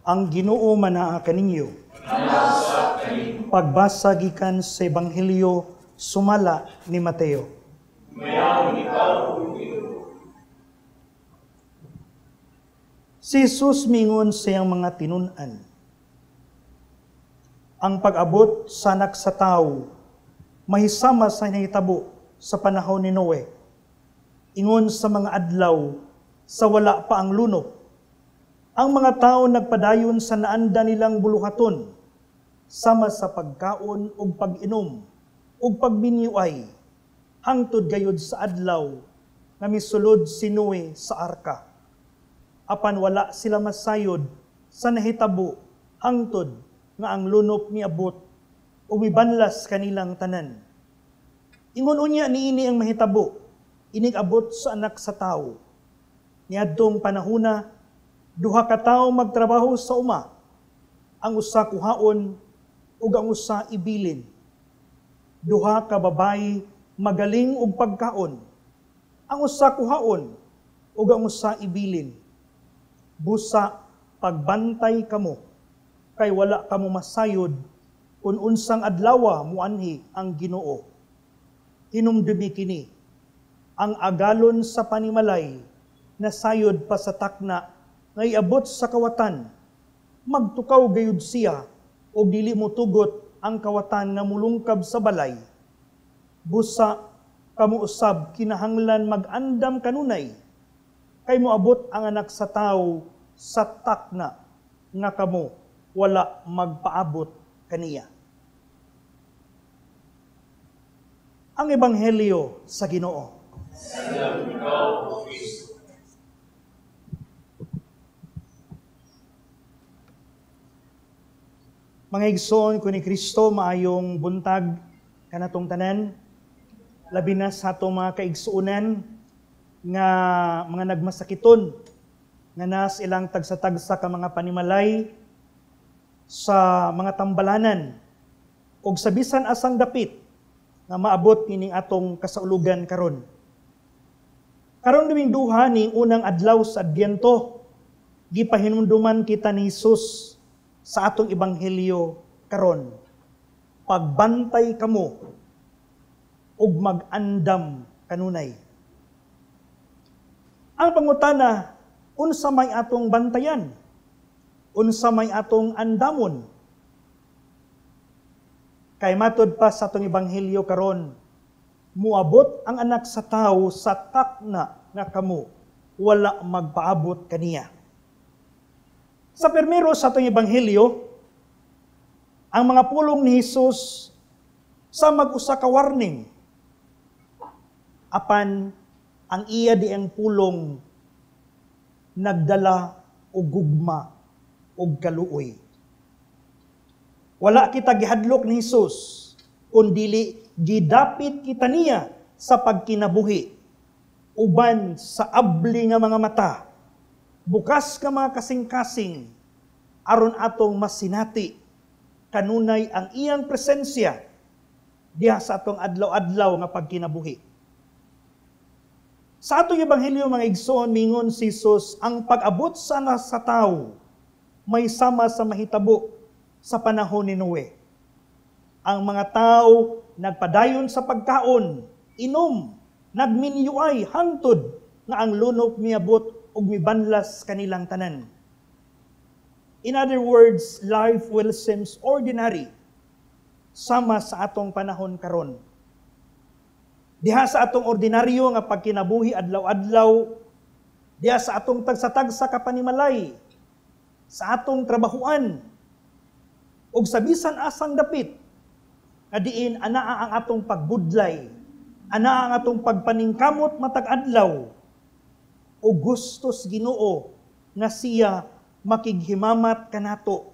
Ang Ginoo manaa kaninyo. Pagbasa gikan sa Ebanghelyo sumala ni Mateo. Si Jesus mingon sa iyang mga tinun-an, ang pag-abot sa anak sa tawo mahisama sa nahitabo sa panahon ni Noe. Ingon sa mga adlaw sa wala pa ang lunop, ang mga tao nagpadayon sa naanda nilang buluhaton, sama sa pagkaon ug pag-inom ug pagbinyuay, hangtod gayud sa adlaw nga misulod si Noe sa arka. Apan wala sila masayod sa nahitabo hangtod nga ang lunop miabot ug mibanlas kanilang tanan. Ingon unya niini ang mahitabo inig abot sa anak sa tawo. Niadtong panahona, duha ka tawo magtrabaho sa uma, ang usa kuhaon ug ang usa ibilin. Duha ka babayi magaling og pagkaon, ang usa kuhaon ug ang usa ibilin. Busa pagbantay kamo, kay wala kamo masayod kun unsang adlawa muanhi ang Ginoo. Hinumdumi kini, ang agalon sa panimalay nasayod pa sa takna nga iabot sa kawatan, magtukaw gayud siya og dili motugot ang kawatan nga mulungkab sa balay. Busa kamo usab kinahanglan mag-andam kanunay, kay moabot ang anak sa tawo sa takna nga kamo wala magpaabot kaniya. Ang Ebanghelyo sa Ginoo. Mga igsoon ko ni Kristo, maayong buntag kanatong tanan, labi na sa atong mga kaigsuonan nga mga nagmasakiton, nga nas ilang tagsa-tagsa ka mga panimalay sa mga tambalanan og sa bisan asang dapit nga maabot kining atong kasaulugan karon. Karon duming duha ning unang adlaw sa Adbyento, gipahinumduman kita ni Hesus sa atong ebanghelyo karon. Pagbantay kamo ug mag-andam kanunay. Ang pangutana, unsa may atong bantayan? Unsa may atong andamon? Kay matud pa sa atong ebanghelyo karon, muabot ang anak sa tawo sa takna nga kamo wala magpaabot kaniya. Sa permero sa atong ebanghelyo, ang mga pulong ni Hesus sa mag-usa ka warning. Apan ang iya di ang pulong nagdala og gugma og kaluoy. Wala kita gihadlok ni Hesus, kun dili gidapit kita niya sa pagkinabuhi, uban sa abli nga mga mata, bukas ka mga kasing-kasing, aron atong masinati kanunay ang iyang presensya diha sa atong adlaw-adlaw nga pagkinabuhi. Sa atong ebanghelyo, mga igsoon, mingon si Jesus, ang pag-abot sa anak sa tawo may sama sa mahitabo sa panahon ni Noe. Ang mga tao nagpadayon sa pagkaon, inom, nagminyuay hangtod nga ang lunop miabot ug mibanlas kanilang tanan. In other words, life will seems ordinary sama sa atong panahon karon. Diha sa atong ordinaryo nga pagkinabuhi adlaw-adlaw, diha sa atong tagsa-tagsa ka panimalay, sa atong trabahuan, ug sa bisan asang dapit, nga diin anaa ang atong pagbudlay, anaa ang atong pagpaningkamot matag adlaw, o gustos Ginoo nga siya makighimamat kanato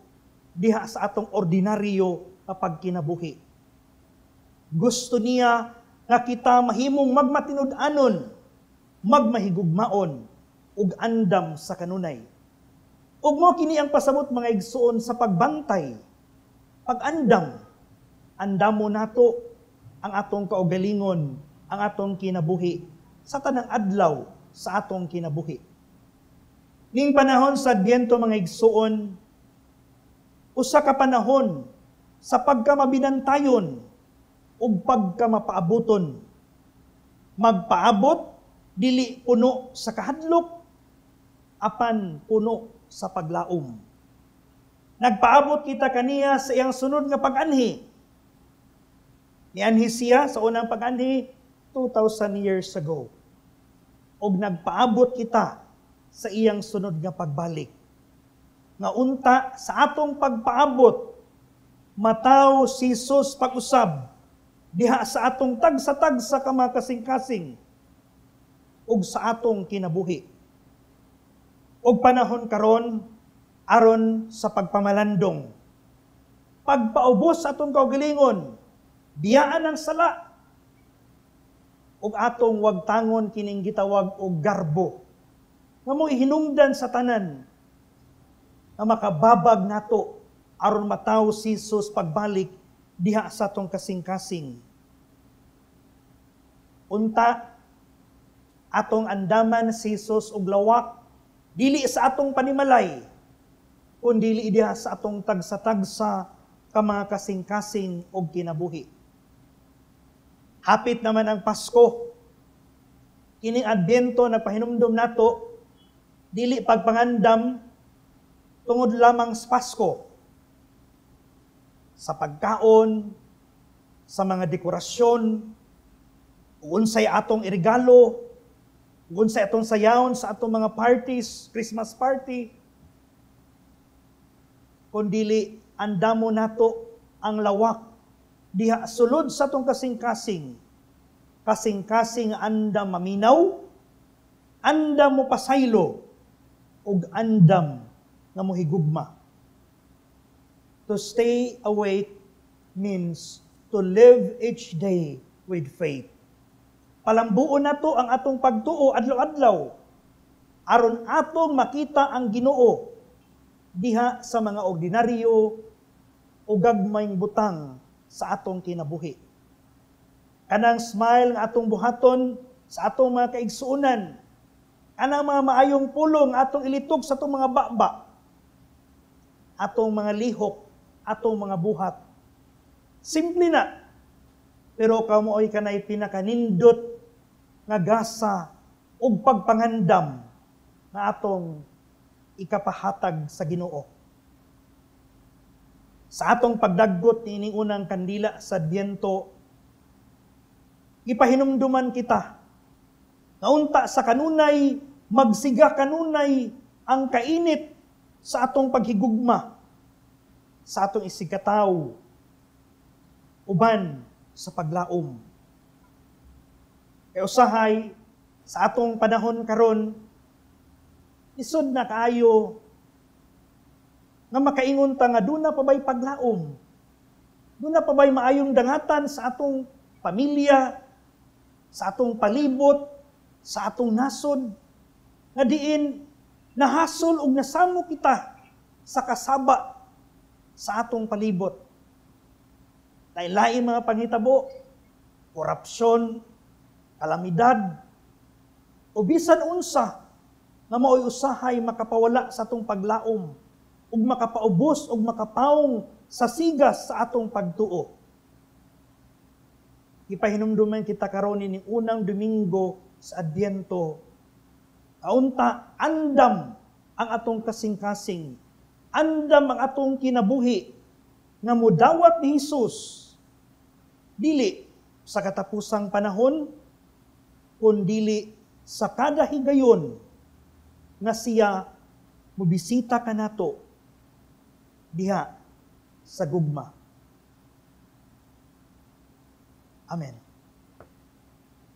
diha sa atong ordinaryo nga pagkinabuhi. Gusto niya nga kita mahimong magmatinud-anon, magmahigugmaon, ug andam sa kanunay. Ug mo kini ang pasabot, mga igsoon, sa pagbantay, pag-andam. Andamo nato ang atong kaugalingon, ang atong kinabuhi, sa tanang adlaw sa atong kinabuhi. Ning panahon sa Adbyento, mga igsoon, Usa ka panahon sa pagkamabinantayon ug pagkamapaabuton. Magpaabot dili puno sa kahadlok, apan puno sa paglaom. Nagpaabot kita kaniya sa iyang sunod nga pag-anhi. Nianhi siya sa unang pag-anhi 2,000 years ago. Og nagpaabot kita sa iyang sunod nga pagbalik. Nga unta sa atong pagpaabot, mataw si Jesus pag-usab diha sa atong tagsa-tagsa ka mga kasing-kasing ug sa atong kinabuhi. Og panahon karon aron sa pagpamalandong. Pagpaubos sa atong kaugalingon, biyaan ang sala ug atong wagtangon kining gitawag og garbo nga mo hinungdan sa tanan nga makababag nato aron mataw si Jesus pagbalik diha sa atong kasing-kasing. Unta atong andaman si Jesus og lawak dili sa atong panimalay, kun dili diha sa atong tagsa-tagsa ka mga kasing-kasing og kinabuhi. Hapit naman ang Pasko. Kining Adbyento nagpahinumdom nato dili pagpangandam tungod lamang sa Pasko. Sa pagkaon, sa mga dekorasyon, unsay atong irigalo, unsay atong sayawon sa atong mga parties, Christmas party, kundili andamo nato ang lawak diha sulod sa atong kasing-kasing. Kasing-kasing andam maminaw, andam mo pasaylo, ug andam nga mohigugma. To stay awake means to live each day with faith. Palambuon nato ang atong pagtuo adlaw-adlaw aron atong makita ang Ginoo diha sa mga ordinaryo o gagmayng butang sa atong kinabuhi. Kanang smile nga atong buhaton sa atong mga kaigsuonan, kanang mga maayong pulong atong ilitok sa atong mga baba, atong mga lihok, atong mga buhat. Simple na. Pero kamo ay kanay pinakanindot nga gasa ug pagpangandam nga atong ikapahatag sa Ginoo. Sa atong pagdaggot niining unang kandila sa Adbyento, ipahinumduman kita nga unta sa kanunay, magsiga kanunay ang kainit sa atong paghigugma, sa atong isigkatawo, uban sa paglaom. Kay usahay sa atong panahon karon, isod na kaayo nga makaingon ta nga duna pa ba'y paglaom? Duna pa ba'y maayong dangatan sa atong pamilya, sa atong palibot, sa atong nasod, nga diin nahasol og nasamo kita sa kasaba sa atong palibot? Lain-lain mga panghitabo, korupsyon, kalamidad, o bisan unsa nga mao'y usahay makapawala sa atong paglaom ug makapaubos ug makapaong sa sigas sa atong pagtuo. Ipahinumduman kita karon ni unang Domingo sa Adbyento. Kaunta andam ang atong kasing-kasing, andam ang atong kinabuhi nga mudawat ni Hesus dili sa katapusang panahon, kundili sa kada higayon nga siya mobisita kanato diha sa gugma. Amen.